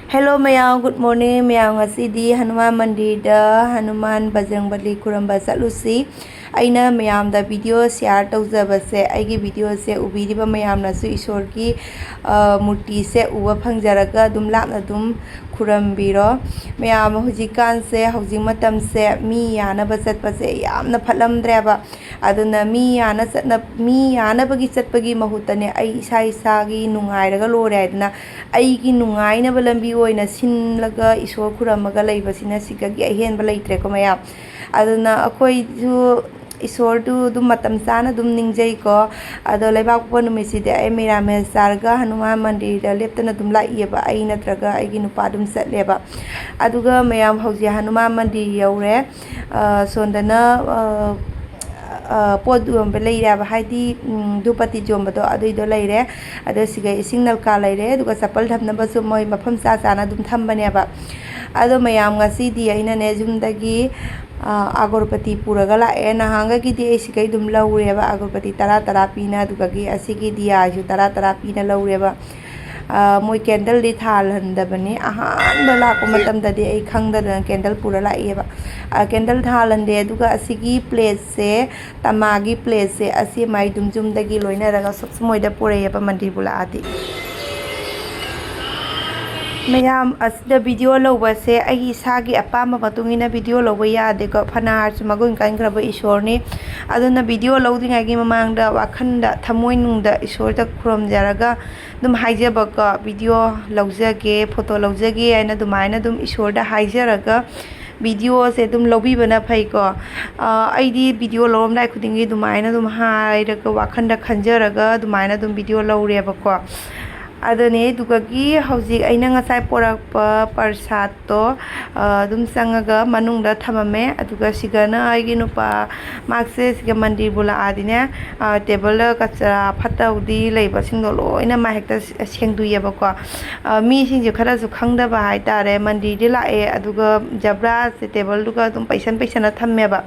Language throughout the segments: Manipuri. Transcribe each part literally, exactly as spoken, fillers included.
Hello ꯃꯌꯥꯝ, good morning꯫ ꯃꯌꯥꯝ, ꯉꯁꯤꯗꯤ ꯍꯅꯨꯃꯥꯟ ꯃꯟꯗꯤꯔꯗ ꯍꯅꯨꯃꯥꯟ ꯕꯖꯔꯪꯕꯂꯤ ꯈꯨꯔꯨꯝꯕ ꯆꯠꯂꯨꯁꯤ꯫ ꯑꯩꯅ ꯃꯌꯥꯝꯗ video share ꯇꯧꯖꯕꯁꯦ, ꯑꯩꯒꯤ videoꯁꯦ ꯎꯕꯤꯔꯤꯕ ꯃꯌꯥꯝꯅꯁꯨ ꯏꯁꯣꯔꯒꯤ, ꯑ, ꯃꯨꯔꯇꯤꯁꯦ ꯎꯕ ꯐꯪꯖꯔꯒ ꯑꯗꯨꯝ ꯂꯥꯞꯅ ꯑꯗꯨꯝ ꯈꯨꯔꯨꯝꯕꯤꯔꯣ꯫ ꯃꯌꯥꯝ, ꯍꯧꯖꯤꯛꯀꯥꯟꯁꯦ, ꯍꯧꯖꯤꯛ ꯃꯇꯝꯁꯦ ꯃꯤ ꯌꯥꯅꯕ ꯆꯠꯄꯁꯦ ꯌꯥꯝꯅ ꯐꯠꯂꯝꯗ꯭ꯔꯦꯕ꯫ ꯑꯗꯨꯅ ꯃꯤ ꯌꯥꯅ ꯆꯠꯅ-, ꯃꯤ ꯌꯥꯅꯕꯒꯤ ꯆꯠꯄꯒꯤ ꯃꯍꯨꯠꯇꯅꯦ, ꯑꯩ ꯏꯁꯥ ꯏꯁꯥꯒꯤ ꯅꯨꯡꯉꯥꯏꯔꯒ ꯂꯣꯏꯔꯦ ꯍꯥꯏꯗꯅ, ꯑꯩꯒꯤ ꯅꯨꯡꯉꯥꯏꯅꯕ ꯂꯝꯕꯤ ꯑꯣꯏꯅ ꯁꯤꯜꯂꯒ ꯏꯁꯣꯔ ꯈꯨꯔꯝꯃꯒ ꯂꯩꯕꯁꯤꯅ ꯁꯤꯗꯒꯤ ꯑꯍꯦꯟꯕ ꯂꯩꯇ꯭ꯔꯦꯀꯣ ꯃꯌꯥꯝ꯫ ꯑꯗꯨꯅ ꯑꯩꯈꯣꯏꯁꯨ ꯏꯁꯣꯔꯗꯨ ꯑꯗꯨꯝ ꯃꯇꯝ ꯆꯥꯅ ꯑꯗꯨꯝ ꯅꯤꯡꯖꯩꯀꯣ꯫ ꯑꯗꯣ ꯂꯩꯕꯥꯛꯄꯣꯛꯄ ꯅꯨꯃꯤꯠꯁꯤꯗꯤ ꯑꯩ ꯃꯤꯔꯥꯃꯦꯁ ꯆꯥꯔꯒ ꯍꯅꯨꯃꯥꯟ ꯃꯟꯗꯤꯔꯗ ꯂꯦꯞꯇꯅ ꯑꯗꯨꯝ ꯂꯥꯛꯏꯑꯕ, ꯑꯩ ꯅꯠꯇ꯭ꯔꯒ ꯑꯩꯒꯤ ꯅꯨꯄꯥ ꯑꯗꯨꯝ ꯆꯠꯂꯦꯕ꯫ ꯑꯗꯨꯒ ꯃꯌꯥꯝ, ꯍꯧꯖꯤꯛ ꯍꯅꯨꯃꯥꯟ ꯃꯟꯗꯤꯔ ꯌꯧꯔꯦ꯫ ꯑ, ꯁꯣꯝꯗꯅ, ꯑ, ꯑ, ꯄꯣꯠ ꯌꯣꯟꯕ ꯂꯩꯔꯦꯕ, ꯍꯥꯏꯗꯤ, ꯎꯝ, ꯙꯨꯄꯇꯤ ꯌꯣꯟꯕꯗꯣ, ꯑꯗꯨꯏꯗꯣ ꯂꯩꯔꯦ꯫ ꯑꯗꯣ ꯁꯤꯒ ꯏꯁꯤꯡ ꯅꯜꯀꯥ ꯂꯩꯔꯦ, ꯑꯗꯨꯒ ꯆꯄꯜ ꯊꯝꯅꯕꯁꯨ ꯃꯣꯏ ꯃꯐꯝ ꯆꯥ ꯆꯥꯅ ꯑꯗꯨꯝ ꯊꯝꯕꯅꯦꯕ꯫ ꯑꯗꯣ ꯃꯌꯥꯝ, ꯉꯁꯤꯗꯤ ꯑꯩꯅꯅꯦ ꯌꯨꯝꯗꯒꯤ, ꯑ, ꯑꯒꯔꯕꯇꯤ ꯄꯨꯔꯒ ꯂꯥꯛꯑꯦ꯫ ꯅꯍꯥꯟꯒꯩꯗꯤ ꯑꯩ ꯁꯤꯒꯩ ꯑꯗꯨꯝ ꯂꯧꯔꯦꯕ, ꯑꯒꯔꯕꯇꯤ ꯇꯔꯥ ꯇꯔꯥ ꯄꯤꯅ, ꯑꯗꯨꯗꯒꯤ ꯑꯁꯤꯒꯤ ꯗꯤꯌꯥꯁꯨ ꯇꯔꯥ ꯇꯔꯥ ꯄꯤꯅ ꯂꯧꯔꯦꯕ꯫ ꯑ, ꯃꯣꯏ candleꯗꯤ ꯊꯥꯜꯍꯟꯗꯕꯅꯤ꯫ ꯑꯍꯥꯟꯕ ꯂꯥꯛꯄ ꯃꯇꯝꯗꯗꯤ ꯑꯩ ꯈꯪꯗꯗꯅ candle ꯄꯨꯔ ꯂꯥꯛꯏꯑꯕ꯫ ꯑ, candle ꯊꯥꯜꯍꯟꯗꯦ꯫ ꯑꯗꯨꯒ ꯑꯁꯤꯒꯤ plateꯁꯦ, ꯇꯃꯥꯒꯤ plateꯁꯦ, ꯑꯁꯤ ꯃꯥꯏ ꯑꯗꯨꯝ ꯌꯨꯝꯗꯒꯤ ꯂꯣꯏꯅꯔꯒ ꯁꯨꯝ ꯃꯣꯏꯗ ꯄꯨꯔꯛꯑꯦꯕ, ꯃꯟꯗꯤꯔꯕꯨ ꯂꯥꯛꯑꯗꯤ꯫ ꯃꯌꯥꯝ, ꯑꯁꯤꯗ video ꯂꯧꯕꯁꯦ ꯑꯩꯒꯤ ꯏꯁꯥꯒꯤ ꯑꯄꯥꯝꯕ ꯃꯇꯨꯡ ꯏꯟꯅ video ꯂꯧꯕ ꯌꯥꯗꯦꯀꯣ꯫ ꯐꯅ ꯍꯥꯏꯔꯁꯨ ꯃꯒꯨꯟ ꯀꯟꯈ꯭ꯔꯕ ꯏꯁꯣꯔꯅꯤ꯫ ꯑꯗꯨꯅ video ꯂꯧꯗ꯭ꯔꯤꯉꯩꯒꯤ ꯃꯃꯥꯡꯗ ꯋꯥꯈꯜꯗ, ꯊꯃꯣꯏꯅꯨꯡꯗ ꯏꯁꯣꯔꯗ ꯈꯨꯔꯨꯝꯖꯔꯒ ꯑꯗꯨꯝ ꯍꯥꯏꯖꯕꯀꯣ, video ꯂꯧꯖꯒꯦ, photo ꯂꯧꯖꯒꯦ ꯍꯥꯏꯅ ꯑꯗꯨꯃꯥꯏꯅ ꯑꯗꯨꯝ ꯏꯁꯣꯔꯗ ꯍꯥꯏꯖꯔꯒ videoꯁꯦ ꯑꯗꯨꯝ ꯂꯧꯕꯤꯕꯅ ꯐꯩꯀꯣ꯫ ꯑ, ꯑꯩꯗꯤ video ꯂꯧꯔꯝꯗꯥꯏ ꯈꯨꯗꯤꯡꯒꯤ ꯑꯗꯨꯃꯥꯏꯅ ꯑꯗꯨꯝ ꯍꯥꯏꯔꯒ, ꯋꯥꯈꯜꯗ ꯈꯟꯖꯔꯒ ꯑꯗꯨꯃꯥꯏꯅ ꯑꯗꯨꯝ video ꯂꯧꯔꯦꯕꯀꯣ꯫ ꯑꯗꯨꯅꯦ, ꯑꯗꯨꯒꯒꯤ ꯍꯧꯖꯤꯛ ꯑꯩꯅ ꯉꯁꯥꯏ ꯄꯣꯔꯛꯄ ꯄ꯭ꯔꯁꯥꯗꯇꯣ, ꯑ, ꯑꯗꯨꯝ ꯆꯪꯉꯒ ꯃꯅꯨꯡꯗ ꯊꯝꯃꯝꯃꯦ꯫ ꯑꯗꯨꯒ ꯁꯤꯒꯅ ꯑꯩꯒꯤ ꯅꯨꯄꯥ, ꯃꯥꯁꯦ ꯁꯤꯒ ꯃꯟꯗꯤꯔꯕꯨ ꯂꯥꯛꯑꯗꯤꯅꯦ, ꯑ, ꯇꯦꯕꯜꯗ ꯀꯆꯔꯥ ꯐꯠꯇꯕꯗꯤ ꯂꯩꯕꯁꯤꯡꯗꯣ ꯂꯣꯏꯅ ꯃꯥ ꯍꯦꯛꯇ ꯁꯦꯡꯗꯣꯛꯑꯦꯕꯀꯣ꯫ ꯑ, ꯃꯤꯁꯤꯡꯁꯦ ꯈꯔꯁꯨ ꯈꯪꯗꯕ ꯍꯥꯏꯇꯥꯔꯦ, ꯃꯟꯗꯤꯔꯗꯤ ꯂꯥꯛꯑꯦ, ꯑꯗꯨꯒ ꯖꯕ꯭ꯔꯥꯁꯦ ꯇꯦꯕꯜꯗꯨꯒ ꯑꯗꯨꯝ ꯄꯩꯁꯟ ꯄꯩꯁꯟꯅ ꯊꯝꯃꯦꯕ꯫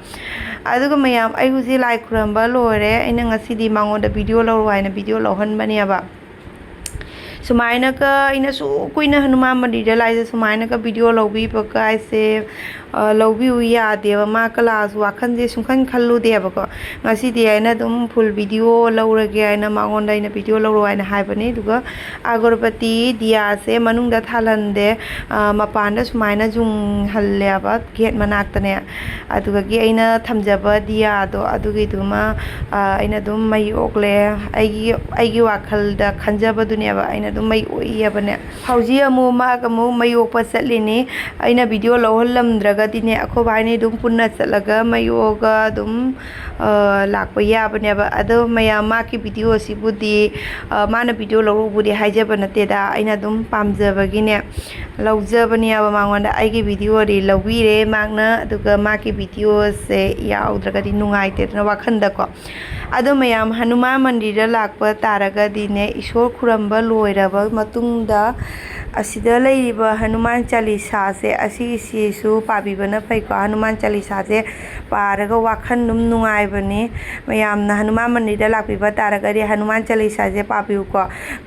ꯑꯗꯨꯒ ꯃꯌꯥꯝ, ꯑꯩ ꯍꯧꯖꯤꯛ ꯂꯥꯏ ꯈꯨꯔꯝꯕ ꯂꯣꯏꯔꯦ꯫ ꯑꯩꯅ ꯉꯁꯤꯗꯤ ꯃꯉꯣꯟꯗ video ꯂꯧꯔꯣ ꯍꯥꯏꯅ video ꯂꯧꯍꯟꯕꯅꯦꯕ꯫ ꯁꯨꯃꯥꯏꯅꯒ ꯑꯩꯅ ꯁꯨ ꯀꯨꯏꯅ ꯍꯅꯨꯃꯥꯟ ꯃꯟꯗꯤꯔꯗ ꯂꯥꯛꯏꯁꯦ, ꯁꯨꯃꯥꯏꯅꯒ ꯚꯤꯗꯤꯑꯣ ꯂꯧꯕꯤꯕ ꯀꯥꯏꯁꯦ, ꯑ, ꯂꯧꯕꯤꯌꯨ ꯌꯥꯗꯦꯕ꯫ ꯃꯥ ꯀꯂꯥꯁꯨ ꯋꯥꯈꯜꯁꯦ ꯁꯨꯡꯈꯟ ꯈꯜꯂꯨꯗꯦꯕꯀꯣ꯫ ꯉꯁꯤꯗꯤ ꯑꯩꯅ ꯑꯗꯨꯝ ꯐꯨꯜ ꯚꯤꯗꯤꯑꯣ ꯂꯧꯔꯒꯦ ꯍꯥꯏꯅ ꯃꯉꯣꯟꯗ ꯑꯩꯅ ꯚꯤꯗꯤꯑꯣ ꯂꯧꯔꯣ ꯍꯥꯏꯅ ꯍꯥꯏꯕꯅꯦ꯫ ꯑꯗꯨꯒ ꯑꯒꯔꯕꯇꯤ ꯗꯤꯌꯥꯁꯦ ꯃꯅꯨꯡꯗ ꯊꯥꯜꯍꯟꯗꯦ, ꯑ, ꯃꯄꯥꯟꯗ ꯁꯨꯃꯥꯏꯅ ꯌꯨꯡꯍꯜꯂꯦꯕ ꯒꯦꯠ ꯃꯅꯥꯛꯇꯅꯦ꯫ ꯑꯗꯨꯗꯒꯤ ꯑꯩꯅ ꯊꯝꯖꯕ ꯗꯤꯌꯥꯗꯣ ꯑꯗꯨꯒꯤꯗꯨꯃ, ꯑ, ꯑꯩꯅ ꯑꯗꯨꯝ ꯃꯩ ꯑꯣꯛꯂꯦ꯫ ꯑꯩꯒꯤ, ꯑꯩꯒꯤ ꯋꯥꯈꯜꯗ ꯈꯟꯖꯕꯗꯨꯅꯦꯕ ꯑꯩꯅ ꯑꯗꯨꯝ ꯃꯩ ꯑꯣꯛꯏꯑꯕꯅꯦ꯫ ꯍꯧꯖꯤꯛ ꯑꯃꯨꯛ ꯃꯥꯒ ꯑꯃꯨꯛ ꯃꯩ ꯑꯣꯛꯄ ꯆꯠꯂꯤꯅꯤ꯫ ꯑꯩꯅ ꯚꯤꯗꯤꯑꯣ ꯂꯧꯍꯜꯂꯝꯗ꯭ꯔꯒꯗꯤꯅꯦ, ꯑꯩꯈꯣꯏ ꯕꯥꯏꯅꯤ ꯑꯗꯨꯝ ꯄꯨꯟꯅ ꯆꯠꯂꯒ ꯃꯩ ꯑꯣꯛꯑꯒ ꯑꯗꯨꯝ, ꯑ, ꯂꯥꯛꯄ ꯌꯥꯕꯅꯦꯕ꯫ ꯑꯗꯣ ꯃꯌꯥꯝ, ꯃꯥꯒꯤ ꯚꯤꯗꯤꯑꯣꯁꯤꯕꯨꯗꯤ, ꯑ, ꯃꯥꯅ ꯚꯤꯗꯤꯑꯣ ꯂꯧꯔꯨꯕꯨꯗꯤ ꯍꯥꯏꯖꯕ ꯅꯠꯇꯦꯗ, ꯑꯩꯅ ꯑꯗꯨꯝ ꯄꯥꯝꯖꯕꯒꯤꯅꯦ ꯂꯧꯖꯕꯅꯦꯕ ꯃꯉꯣꯟꯗ꯫ ꯑꯩꯒꯤ ꯚꯤꯗꯤꯑꯣꯗꯤ ꯂꯧꯕꯤꯔꯦ ꯃꯥꯅ, ꯑꯗꯨꯒ ꯃꯥꯒꯤ ꯚꯤꯗꯤꯑꯣꯁꯦ ꯌꯥꯎꯗ꯭ꯔꯒꯗꯤ ꯅꯨꯡꯉꯥꯏꯇꯦꯗꯅ ꯋꯥꯈꯜꯗꯀꯣ꯫ ꯑꯗꯣ ꯃꯌꯥꯝ, ꯍꯅꯨꯃꯥꯟ ꯃꯟꯗꯤꯔꯗ ꯂꯥꯛꯄ ꯇꯥꯔꯒꯗꯤꯅꯦ, ꯏꯁꯣꯔ ꯈꯨꯔꯝꯕ ꯂꯣꯏꯔꯕ ꯃꯇꯨꯡꯗ ꯑꯁꯤꯗ ꯂꯩꯔꯤꯕ ꯍꯅꯨꯃꯥꯟ ꯆꯥꯂꯤꯁꯥꯁꯦ, ꯑꯁꯤꯒꯤꯁꯤꯁꯨ ꯄꯥꯕꯤꯕꯅ ꯐꯩꯀꯣ꯫ ꯍꯅꯨꯃꯥꯟ ꯆꯥꯂꯤꯁꯥꯁꯦ ꯄꯥꯔꯒ ꯋꯥꯈꯜ ꯑꯗꯨꯝ ꯅꯨꯡꯉꯥꯏꯕꯅꯤ꯫ ꯃꯌꯥꯝꯅ ꯍꯅꯨꯃꯥꯟ ꯃꯟꯗꯤꯔꯗ ꯂꯥꯛꯄꯤꯕ ꯇꯥꯔꯒꯗꯤ ꯍꯅꯨꯃꯥꯟ ꯆꯥꯂꯤꯁꯥꯁꯦ ꯄꯥꯕꯤꯌꯨꯀꯣ꯫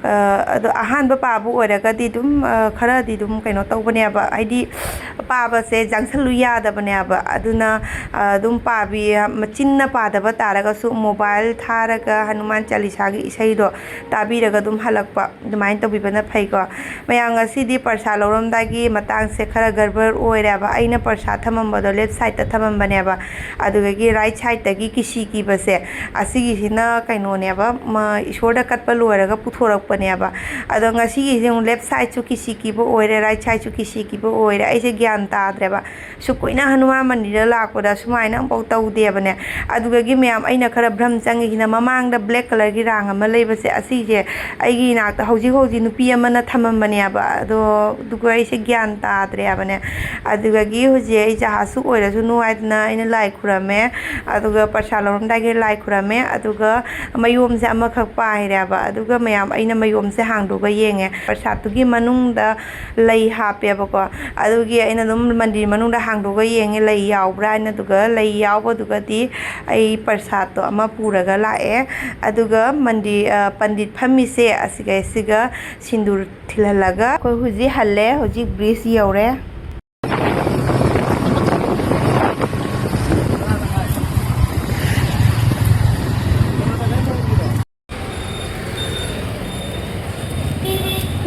ꯑ, ꯑꯗꯣ ꯑꯍꯥꯟꯕ ꯄꯥꯕ ꯑꯣꯏꯔꯒꯗꯤ ꯑꯗꯨꯝ, ꯑ, ꯈꯔꯗꯤ ꯑꯗꯨꯝ ꯀꯩꯅꯣ ꯇꯧꯕꯅꯦꯕ, ꯍꯥꯏꯗꯤ ꯄꯥꯕꯁꯦ ꯆꯪꯁꯜꯂꯨ ꯌꯥꯗꯕꯅꯦꯕ꯫ ꯑꯗꯨꯅ, ꯑ, ꯑꯗꯨꯝ ꯄꯥꯕꯤ-, ꯃꯆꯤꯟꯅ ꯄꯥꯗꯕ ꯇꯥꯔꯒꯁꯨ ꯃꯣꯕꯥꯏꯜ ꯊꯥꯔꯒ ꯍꯅꯨꯃꯥꯟ ꯆꯥꯂꯤꯁꯥꯒꯤ ꯏꯁꯩꯗꯣ ꯇꯥꯕꯤꯔꯒ ꯑꯗꯨꯝ ꯍꯜꯂꯛꯄ, ꯑꯗꯨꯃꯥꯏꯅ ꯇꯧꯕꯤꯕꯅ ꯐꯩꯀꯣ꯫ ꯃꯌꯥꯝ, ꯉꯁꯤꯗꯤ ꯄ꯭ꯔꯁꯥ ꯂꯧꯔꯝꯗꯥꯏꯒꯤ ꯃꯇꯥꯡꯁꯦ ꯈꯔ ꯒꯔꯕꯔ ꯑꯣꯏꯔꯦꯕ꯫ ꯑꯩꯅ ꯄ꯭ꯔꯁꯥ ꯊꯝꯃꯝꯕꯗꯣ ꯂꯦꯐ ꯁꯥꯏꯗꯇ ꯊꯝꯃꯝꯕꯅꯦꯕ, ꯑꯗꯨꯗꯒꯤ ꯔꯥꯏꯠ ꯁꯥꯏꯗꯇꯒꯤ ꯀꯤꯁꯤ ꯀꯤꯕꯁꯦ, ꯑꯁꯤꯒꯤꯁꯤꯅ ꯀꯩꯅꯣꯅꯦꯕ, ꯃ-, ꯏꯁꯣꯔꯗ ꯀꯠꯄ ꯂꯣꯏꯔꯒ ꯄꯨꯊꯣꯔꯛꯄꯅꯦꯕ꯫ ꯑꯗꯣ ꯉꯁꯤꯒꯤꯁꯦ ꯑꯃꯨꯛ ꯂꯦꯐ ꯁꯥꯏꯗꯁꯨ ꯀꯤꯁꯤ ꯀꯤꯕ ꯑꯣꯏꯔꯦ, ꯔꯥꯏꯠ ꯁꯥꯏꯗꯁꯨ ꯀꯤꯁꯤ ꯀꯤꯕ ꯑꯣꯏꯔꯦ꯫ ꯑꯩꯁꯦ ꯒ꯭ꯌꯥꯟ ꯇꯥꯗ꯭ꯔꯦꯕ꯫ ꯁꯨꯛ ꯀꯨꯏꯅ ꯍꯅꯨꯃꯥꯟ ꯃꯟꯗꯤꯔꯗ ꯂꯥꯛꯄꯗ ꯁꯨꯃꯥꯏꯅ ꯑꯃꯨꯛꯐꯥꯎ ꯇꯧꯗꯦꯕꯅꯦ꯫ ꯑꯗꯨꯗꯒꯤ ꯃꯌꯥꯝ, ꯑꯩꯅ ꯈꯔ ꯚ꯭ꯔꯝ ꯆꯪꯉꯤꯁꯤꯅ, ꯃꯃꯥꯡꯗ ꯕ꯭ꯂꯦꯛ ꯀꯂꯔꯒꯤ ꯔꯥꯡ ꯑꯃ ꯂꯩꯕꯁꯦ, ꯑꯁꯤꯁꯦ ꯑꯩꯒꯤ ꯏꯅꯥꯛꯇ ꯍꯧꯖꯤꯛ ꯍꯧꯖꯤꯛ ꯅꯨꯄꯤ ꯑꯃꯅ ꯊꯝꯃꯝꯕꯅꯦꯕ꯫ ꯑꯗꯣ ꯑꯗꯨꯒ ꯑꯩꯁꯦ ꯒ꯭ꯌꯥꯟ ꯇꯥꯗ꯭ꯔꯦ ꯍꯥꯏꯕꯅꯦ꯫ ꯑꯗꯨꯗꯒꯤ ꯍꯧꯖꯤꯛ ꯑꯩ ꯖꯍꯥꯖꯁꯨ ꯑꯣꯏꯔꯁꯅꯨ ꯍꯥꯏꯗꯅ ꯑꯩꯅ ꯂꯥꯏ ꯈꯨꯔꯝꯃꯦ꯫ ꯑꯗꯨꯒ ꯄ꯭ꯔꯁꯥꯗ ꯂꯧꯔꯝꯗꯥꯏꯒꯤ ꯂꯥꯏ ꯈꯨꯔꯝꯃꯦ꯫ ꯑꯗꯨꯒ ꯃꯌꯣꯝꯁꯦ ꯑꯃꯈꯛ ꯄꯥꯏꯔꯦꯕ꯫ ꯑꯗꯨꯒ ꯃꯌꯥꯝ, ꯑꯩꯅ ꯃꯌꯣꯝꯁꯦ ꯍꯥꯡꯗꯣꯛꯑꯒ ꯌꯦꯡꯉꯦ꯫ ꯄ꯭ꯔꯁꯥꯗꯇꯨꯒꯤ ꯃꯅꯨꯡꯗ ꯂꯩ ꯍꯥꯞꯄꯦꯕꯀꯣ꯫ ꯑꯗꯨꯒꯤ ꯑꯩꯅ ꯑꯗꯨꯝ ꯃꯟꯗꯤꯔ ꯃꯅꯨꯡꯗ ꯍꯥꯡꯗꯣꯛꯑꯒ ꯌꯦꯡꯉꯦ, ꯂꯩ ꯌꯥꯎꯕ꯭ꯔꯥ ꯍꯥꯏꯅ꯫ ꯑꯗꯨꯒ ꯂꯩ ꯌꯥꯎꯕꯗꯨꯒꯗꯤ ꯑꯩ ꯄ꯭ꯔꯁꯥꯗꯇꯣ ꯑꯃ ꯄꯨꯔꯒ ꯂꯥꯛꯑꯦ꯫ ꯑꯗꯨꯒ ꯃꯟꯗꯤ-, ꯑ, ꯄꯟꯗꯤꯠ ꯐꯝꯃꯤꯁꯦ ꯑꯁꯤꯒꯩꯁꯤꯒ ꯁꯤꯟꯗꯨꯔ ꯊꯤꯜꯍꯜꯂꯒ ꯑꯩꯈꯣꯏ ꯍꯧꯖꯤꯛ ꯍꯜꯂꯦ꯫ ꯍꯧꯖꯤꯛ bridge ꯌꯧꯔꯦ꯫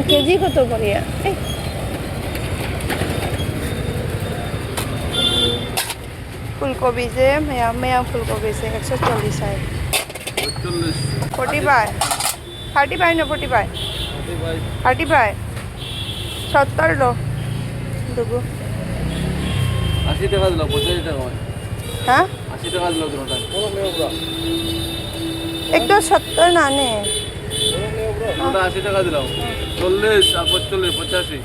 ꯀꯦꯖꯤ ꯀꯌꯥ ꯄꯤꯔꯤ? ꯑꯦ꯫ ꯐꯨꯜ ꯀꯣꯕꯤꯁꯦ ꯃꯌꯥꯝ, ꯃꯌꯥꯝ ꯐꯨꯜ ꯀꯣꯕꯤꯁꯦ ꯑꯦꯛꯁꯣ ꯆꯜꯂꯤꯁ ꯍꯥꯏ꯫ ꯆꯜꯂꯤꯁ꯫ Forty five꯫ Thirty five ꯅ forty five꯫ Thirty five꯫ Thirty five꯫ Sottor lo. Dugu। আশি টাকা দিলাম, পঁচাশি টাকা হয়। হ্যাঁ? আশি টাকা দিলাম দুটোটা। Ek to sottor na ne। দুটোটা আশি টাকা দিলাম। চল্লিশ আর পঁচল্লিশ, পঁচাশি।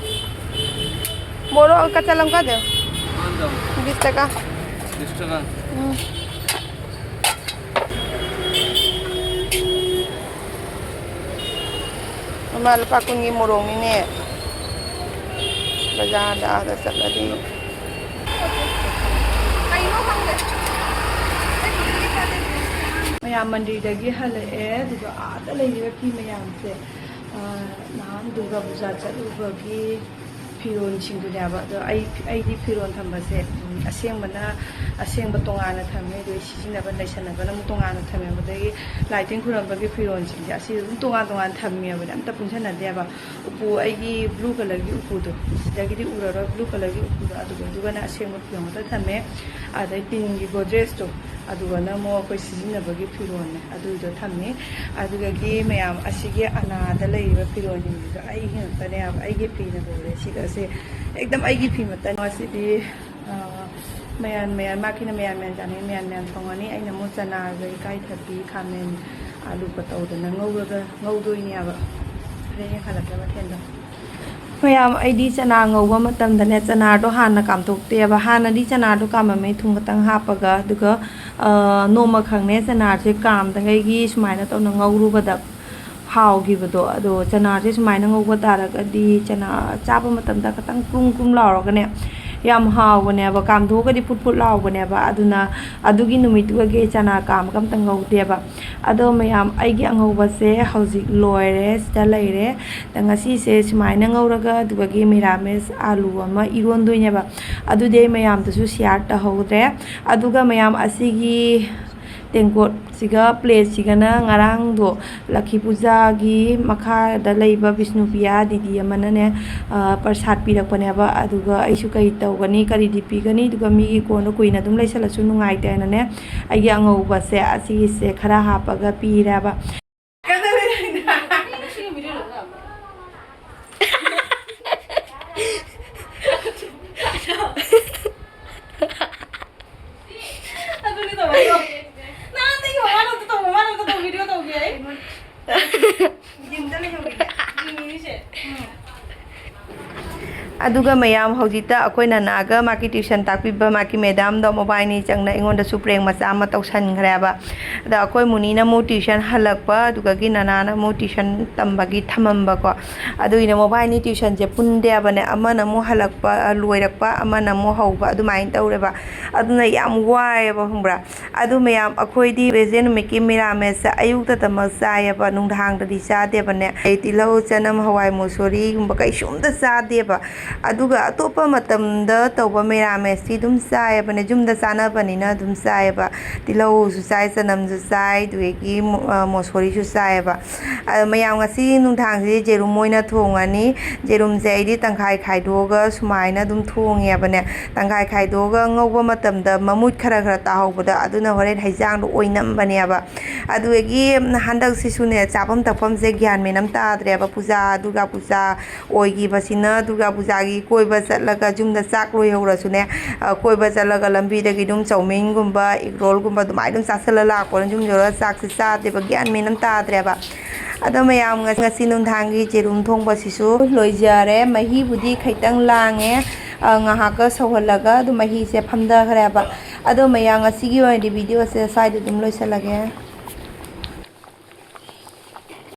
Moro, kacha langa de। দাম। বিশ টাকা। বিশ টাকা। ꯎꯝ꯫ ꯏꯃꯥ, ꯂꯨꯄꯥ ꯀꯨꯟꯒꯤ ꯃꯣꯔꯣꯛꯅꯤꯅꯦ꯫ ꯕꯖꯥꯔꯗ ꯑꯥꯗ ꯆꯠꯂꯗꯤ꯫ ꯃꯌꯥꯝ ꯃꯟꯗꯤꯔꯗꯒꯤ ꯍꯜꯂꯛꯑꯦ, ꯑꯗꯨꯒ ꯑꯥꯗ ꯂꯩꯔꯤꯕ ꯐꯤ ꯃꯌꯥꯝꯁꯦ, ꯑ, ꯅꯍꯥꯟ ꯗꯨꯔꯒꯥ ꯄꯨꯖꯥ ꯆꯠꯂꯨꯕꯒꯤ ꯐꯤꯔꯣꯜꯁꯤꯡꯗꯨꯅꯦꯕ꯫ ꯑꯗꯣ ꯑꯩ, ꯑꯩꯗꯤ ꯐꯤꯔꯣꯜ ꯊꯝꯕꯁꯦ, ꯎꯝ, ꯑꯁꯦꯡꯕꯅ, ꯑꯁꯦꯡꯕ ꯇꯣꯉꯥꯟꯅ ꯊꯝꯃꯦ, ꯑꯗꯨꯒ ꯁꯤꯖꯤꯟꯅꯕ, ꯂꯩꯁꯟꯅꯕꯅ ꯑꯃꯨꯛ ꯇꯣꯉꯥꯟꯅ ꯊꯝꯃꯦꯕ꯫ ꯑꯗꯒꯤ ꯂꯥꯏ ꯇꯤꯟ ꯈꯨꯔꯝꯕꯒꯤ ꯐꯤꯔꯣꯜꯁꯤꯡꯁꯦ ꯑꯁꯤ ꯑꯗꯨꯝ ꯇꯣꯉꯥꯟ ꯇꯣꯉꯥꯟ ꯊꯝꯃꯦꯕ, ꯑꯝꯇ ꯄꯨꯟꯁꯟꯅꯗꯦꯕ꯫ ꯎꯄꯨ ꯑꯩꯒꯤ blue colourꯒꯤ ꯎꯄꯨꯗꯣ, ꯁꯤꯗꯒꯤꯗꯤ ꯎꯔꯔꯣꯏ, blue colourꯒꯤ ꯎꯄꯨꯗꯣ, ꯑꯗꯨꯒ, ꯑꯗꯨꯒꯅ ꯑꯁꯦꯡꯕ ꯐꯤꯔꯣꯜ ꯉꯥꯛꯇ ꯊꯝꯃꯦ꯫ ꯑꯗꯩ ꯇꯤꯟꯒꯤ ꯒꯣꯗ꯭ꯔꯦꯖꯇꯣ, ꯑꯗꯨꯒꯅ ꯑꯃꯨꯛ ꯑꯩꯈꯣꯏ ꯁꯤꯖꯤꯟꯅꯕꯒꯤ ꯐꯤꯔꯣꯜꯅꯦ, ꯑꯗꯨꯗꯣ ꯊꯝꯃꯤ꯫ ꯑꯗꯨꯗꯒꯤ ꯃꯌꯥꯝ ꯑꯁꯤꯒꯤ ꯑꯅꯥꯗ ꯂꯩꯔꯤꯕ ꯐꯤꯔꯣꯜꯁꯤꯡꯁꯤꯁꯨ ꯑꯩꯒꯤ ꯉꯥꯛꯇꯅꯦꯕ, ꯑꯩꯒꯤ ꯐꯤꯅ ꯂꯣꯏꯔꯦ꯫ ꯁꯤꯗꯁꯦ ꯑꯦꯛꯗꯝ ꯑꯩꯒꯤ ꯐꯤ ꯃꯛꯇꯅꯤ꯫ ꯑꯁꯤꯗꯤ, ꯑ, ꯃꯌꯥꯟ ꯃꯌꯥꯟ, ꯃꯥꯀꯤꯅ ꯃꯌꯥꯟ ꯃꯌꯥꯟ ꯆꯥꯅꯩ, ꯃꯌꯥꯟ ꯃꯌꯥꯟ ꯊꯣꯡꯉꯅꯤ꯫ ꯑꯩꯅ ꯑꯃꯨꯛ ꯆꯅꯥꯒ ꯏꯀꯥꯏꯊꯕꯤ, ꯈꯥꯃꯦꯟ, ꯑꯂꯨꯒ ꯇꯧꯗꯅ ꯉꯧꯔꯒ, ꯉꯧꯗꯣꯏꯅꯦꯕ꯫ ꯍꯣꯔꯦꯟ ꯌꯦꯡꯍꯜꯂꯛꯀꯦ ꯃꯊꯦꯜꯗꯣ꯫ ꯃꯌꯥꯝ, ꯑꯩꯗꯤ ꯆꯅꯥ ꯉꯧꯕ ꯃꯇꯝꯗꯅꯦ, ꯆꯅꯥꯗꯣ ꯍꯥꯟꯅ ꯀꯥꯝꯊꯣꯛꯇꯦꯕ꯫ ꯍꯥꯟꯅꯗꯤ ꯆꯅꯥꯗꯣ ꯀꯥꯝꯃꯝꯃꯦ, ꯊꯨꯝ ꯈꯛꯇꯪ ꯍꯥꯞꯄꯒ꯫ ꯑꯗꯨꯒ, ꯑ, ꯅꯣꯡꯃꯈꯛꯅꯦ ꯆꯅꯥꯁꯦ ꯀꯥꯝꯗꯉꯩꯒꯤ ꯁꯨꯃꯥꯏꯅ ꯇꯧꯅ ꯉꯧꯔꯨꯕꯗ ꯍꯥꯎꯈꯤꯕꯗꯣ꯫ ꯑꯗꯣ ꯆꯅꯥꯁꯦ ꯁꯨꯃꯥꯏꯅ ꯉꯧꯕ ꯇꯥꯔꯒꯗꯤ, ꯆꯅꯥ ꯆꯥꯕ ꯃꯇꯝꯗ ꯈꯤꯇꯪ ꯀ꯭ꯔꯨꯝ ꯀ꯭ꯔꯨꯝ ꯂꯥꯎꯔꯒꯅꯦ, ꯌꯥꯝ ꯍꯥꯎꯕꯅꯦꯕ꯫ ꯀꯥꯝꯊꯣꯛꯑꯒꯗꯤ ꯐꯨꯠ ꯐꯨꯠ ꯂꯥꯎꯕꯅꯦꯕ꯫ ꯑꯗꯨꯅ ꯑꯗꯨꯒꯤ ꯅꯨꯃꯤꯠꯇꯨꯒꯗꯤ ꯆꯅꯥ ꯀꯥꯝꯃꯒ ꯑꯝꯇ ꯉꯧꯗꯦꯕ꯫ ꯑꯗꯣ ꯃꯌꯥꯝ, ꯑꯩꯒꯤ ꯑꯉꯧꯕꯁꯦ ꯍꯧꯖꯤꯛ ꯂꯣꯏꯔꯦ, ꯁꯤꯗ ꯂꯩꯔꯦ꯫ ꯉꯁꯤꯁꯦ ꯁꯨꯃꯥꯏꯅ ꯉꯧꯔꯒ, ꯑꯗꯨꯒꯒꯤ ꯃꯤꯔꯥꯃꯦꯁ ꯑꯥꯂꯨ ꯑꯃ ꯏꯔꯣꯟꯗꯣꯏꯅꯦꯕ꯫ ꯑꯗꯨꯗꯤ ꯑꯩ ꯃꯌꯥꯝꯗꯁꯨ ꯁꯤꯌꯥꯔ ꯇꯧꯍꯧꯗ꯭ꯔꯦ꯫ ꯑꯗꯨꯒ ꯃꯌꯥꯝ, ꯑꯁꯤꯒꯤ ꯇꯦꯡꯀꯣꯠꯁꯤꯒ ꯄ꯭ꯂꯦꯠꯁꯤꯒꯅ ꯉꯔꯥꯡꯗꯣ ꯂꯛꯈꯤ ꯄꯨꯖꯥꯒꯤ ꯃꯈꯥꯗ ꯂꯩꯕ ꯕꯤꯁꯅꯨꯄ꯭ꯔꯤꯌꯥ ꯗꯤꯗꯤ ꯑꯃꯅꯅꯦ, ꯑ, ꯄ꯭ꯔꯁꯥꯗ ꯄꯤꯔꯛꯄꯅꯦꯕ꯫ ꯑꯗꯨꯒ ꯑꯩꯁꯨ ꯀꯔꯤ ꯇꯧꯒꯅꯤ, ꯀꯔꯤꯗꯤ ꯄꯤꯒꯅꯤ, ꯑꯗꯨꯒ ꯃꯤꯒꯤ ꯀꯣꯟꯗꯣ ꯀꯨꯏꯅ ꯑꯗꯨꯝ ꯂꯩꯁꯜꯂꯁꯨ ꯅꯨꯡꯉꯥꯏꯇꯦꯅꯅꯦ, ꯑꯩꯒꯤ ꯑꯉꯧꯕꯁꯦ ꯑꯁꯤꯒꯤꯁꯦ ꯈꯔ ꯍꯥꯞꯄꯒ ꯄꯤꯔꯦꯕ꯫ ꯑꯗꯨꯅꯤ ꯇꯧꯔꯤꯗꯣ꯫ ꯅꯍꯥꯟꯗꯒꯤ ꯃꯃꯥꯅ ꯑꯝꯇ ꯇꯧ, ꯃꯃꯥꯅ ꯑꯝꯇ ꯇꯧ, ꯚꯤꯗꯤꯑꯣ ꯇꯧꯒꯦ ꯑꯩ꯫ ꯖꯤꯝꯗ ꯂꯩꯍꯧꯔꯤꯅꯦ꯫ ꯖꯤꯝꯒꯤꯁꯦ꯫ ꯎꯝ꯫ ꯑꯗꯨꯒ ꯃꯌꯥꯝ, ꯍꯧꯖꯤꯛꯇ ꯑꯩꯈꯣꯏ ꯅꯅꯥꯒ ꯃꯥꯒꯤ ꯇ꯭ꯌꯨꯁꯟ ꯇꯥꯛꯄꯤꯕ ꯃꯥꯒꯤ ꯃꯦꯗꯥꯝꯗꯣ ꯃꯣꯕꯥꯏꯅꯤ ꯆꯪꯅ ꯑꯩꯉꯣꯟꯗꯁꯨ ꯄ꯭ꯔꯦꯡ ꯃꯆꯥ ꯑꯃ ꯇꯧꯁꯟꯈ꯭ꯔꯦꯕ꯫ ꯑꯗ ꯑꯩꯈꯣꯏ ꯃꯨꯅꯤꯅ ꯑꯃꯨꯛ ꯇ꯭ꯌꯨꯁꯟ ꯍꯜꯂꯛꯄ, ꯑꯗꯨꯗꯒꯤ ꯅꯅꯥꯅ ꯑꯃꯨꯛ ꯇ꯭ꯌꯨꯁꯟ ꯇꯝꯕꯒꯤ ꯊꯝꯃꯝꯕꯀꯣ꯫ ꯑꯗꯨꯒꯤꯅꯦ ꯃꯣꯕꯥꯏꯅꯤ ꯇ꯭ꯌꯨꯁꯟꯁꯦ ꯄꯨꯟꯗꯦꯕꯅꯦ, ꯑꯃꯅ ꯑꯃꯨꯛ ꯍꯜꯂꯛꯄ, ꯑ, ꯂꯣꯏꯔꯛꯄ, ꯑꯃꯅ ꯑꯃꯨꯛ ꯍꯧꯕ, ꯑꯗꯨꯃꯥꯏꯅ ꯇꯧꯔꯦꯕ꯫ ꯑꯗꯨꯅ ꯌꯥꯝ ꯋꯥꯏꯑꯦꯕ, ꯈꯪꯕ꯭ꯔꯥ? ꯑꯗꯨ ꯃꯌꯥꯝ, ꯑꯩꯈꯣꯏꯗꯤ ꯋꯦꯅꯁꯗꯦ ꯅꯨꯃꯤꯠꯀꯤ ꯃꯤꯔꯥꯃꯦꯁꯁꯦ ꯑꯌꯨꯛꯇꯇꯃꯛ ꯆꯥꯏꯌꯦꯕ, ꯅꯨꯡꯗꯥꯡꯗꯗꯤ ꯆꯥꯗꯦꯕꯅꯦ꯫ ꯑꯩ ꯇꯤꯜꯍꯧ, ꯆꯅꯝ, ꯍꯋꯥꯏ ꯃꯨꯁꯣꯔꯤꯒꯨꯝꯕ ꯀꯩꯁꯨꯝꯇ ꯆꯥꯗꯦꯕ꯫ ꯑꯗꯨꯒ ꯑꯇꯣꯞꯄ ꯃꯇꯝꯗ ꯇꯧꯕ ꯃꯤꯔꯥꯃꯦꯁꯇꯤ ꯑꯗꯨꯝ ꯆꯥꯏꯌꯦꯕꯅꯦ, ꯌꯨꯝꯗ ꯆꯥꯅꯕꯅꯤꯅ ꯑꯗꯨꯝ ꯆꯥꯏꯌꯦꯕ꯫ ꯇꯤꯜꯍꯧꯁꯨ ꯆꯥꯏ, ꯆꯅꯝꯁꯨ ꯆꯥꯏ, ꯑꯗꯨꯗꯒꯤ ꯃꯣ-, ꯑ, ꯃꯣꯁꯣꯔꯤꯁꯨ ꯆꯥꯏꯌꯦꯕ꯫ ꯑ, ꯃꯌꯥꯝ, ꯉꯁꯤ ꯅꯨꯡꯗꯥꯡꯁꯤꯗꯤ ꯖꯦꯔꯨꯝ ꯑꯣꯏꯅ ꯊꯣꯡꯉꯅꯤ꯫ ꯖꯦꯔꯨꯝꯁꯦ ꯑꯩꯗꯤ ꯇꯪꯈꯥꯏ ꯈꯥꯏꯗꯣꯛꯑꯒ ꯁꯨꯃꯥꯏꯅ ꯑꯗꯨꯝ ꯊꯣꯡꯉꯦꯕꯅꯦ꯫ ꯇꯪꯈꯥꯏ ꯈꯥꯏꯗꯣꯛꯑꯒ ꯉꯧꯕ ꯃꯇꯝꯗ ꯃꯃꯨꯠ ꯈꯔ ꯈꯔ ꯇꯥꯍꯧꯕꯗ, ꯑꯗꯨꯅ ꯍꯣꯔꯦꯟ ꯍꯩꯖꯥꯡꯗꯣ ꯑꯣꯏꯅꯝꯕꯅꯦꯕ꯫ ꯑꯗꯨꯗꯒꯤ ꯍꯟꯗꯛꯁꯤꯁꯨꯅꯦ, ꯆꯥꯐꯝ ꯊꯛꯐꯝꯁꯦ ꯒ꯭ꯌꯥꯟ ꯃꯦꯟ ꯑꯃ ꯇꯥꯗ꯭ꯔꯦꯕ꯫ ꯄꯨꯖꯥ, ꯗꯨꯔꯒꯥ ꯄꯨꯖꯥ ꯑꯣꯏꯈꯤꯕꯁꯤꯅ, ꯗꯨꯔꯒꯥ ꯄꯨꯖꯥꯒꯤ ꯀꯣꯏꯕ ꯆꯠꯂꯒ, ꯌꯨꯝꯗ ꯆꯥꯛ ꯂꯣꯏꯍꯧꯔꯁꯨꯅꯦ, ꯑ, ꯀꯣꯏꯕ ꯆꯠꯂꯒ ꯂꯝꯕꯤꯗꯒꯤ ꯑꯗꯨꯝ ꯆꯧꯃꯤꯟꯒꯨꯝꯕ, ꯑꯦꯒ ꯔꯣꯜꯒꯨꯝꯕ ꯑꯗꯨꯃꯥꯏꯅ ꯑꯗꯨꯝ ꯆꯥꯁꯤꯜꯂ ꯂꯥꯛꯄꯅ, ꯌꯨꯝ ꯌꯧꯔꯒ ꯆꯥꯛꯁꯦ ꯆꯥꯗꯦꯕ, ꯒ꯭ꯌꯥꯟ ꯃꯦꯟ ꯑꯃ ꯇꯥꯗ꯭ꯔꯦꯕ꯫ ꯑꯗꯣ ꯃꯌꯥꯝ, ꯉꯁꯤ ꯅꯨꯡꯗꯥꯡꯒꯤ ꯌꯦꯔꯨꯝ ꯊꯣꯡꯕꯁꯤꯁꯨ ꯂꯣꯏꯖꯔꯦ꯫ ꯃꯍꯤꯕꯨꯗꯤ ꯈꯤꯇꯪ ꯂꯥꯡꯉꯦ, ꯑ, ꯉꯥꯏꯍꯥꯛꯀ ꯁꯧꯍꯜꯂꯒ ꯑꯗꯨꯝ ꯃꯍꯤꯁꯦ ꯐꯝꯊꯈ꯭ꯔꯦꯕ꯫ ꯑꯗꯣ ꯃꯌꯥꯝ, ꯉꯁꯤꯒꯤ ꯑꯣꯏꯅꯗꯤ ꯚꯤꯗꯤꯑꯣꯁꯦ ꯁ꯭ꯋꯥꯏꯗ ꯑꯗꯨꯝ ꯂꯣꯏꯁꯤꯜꯂꯒꯦ꯫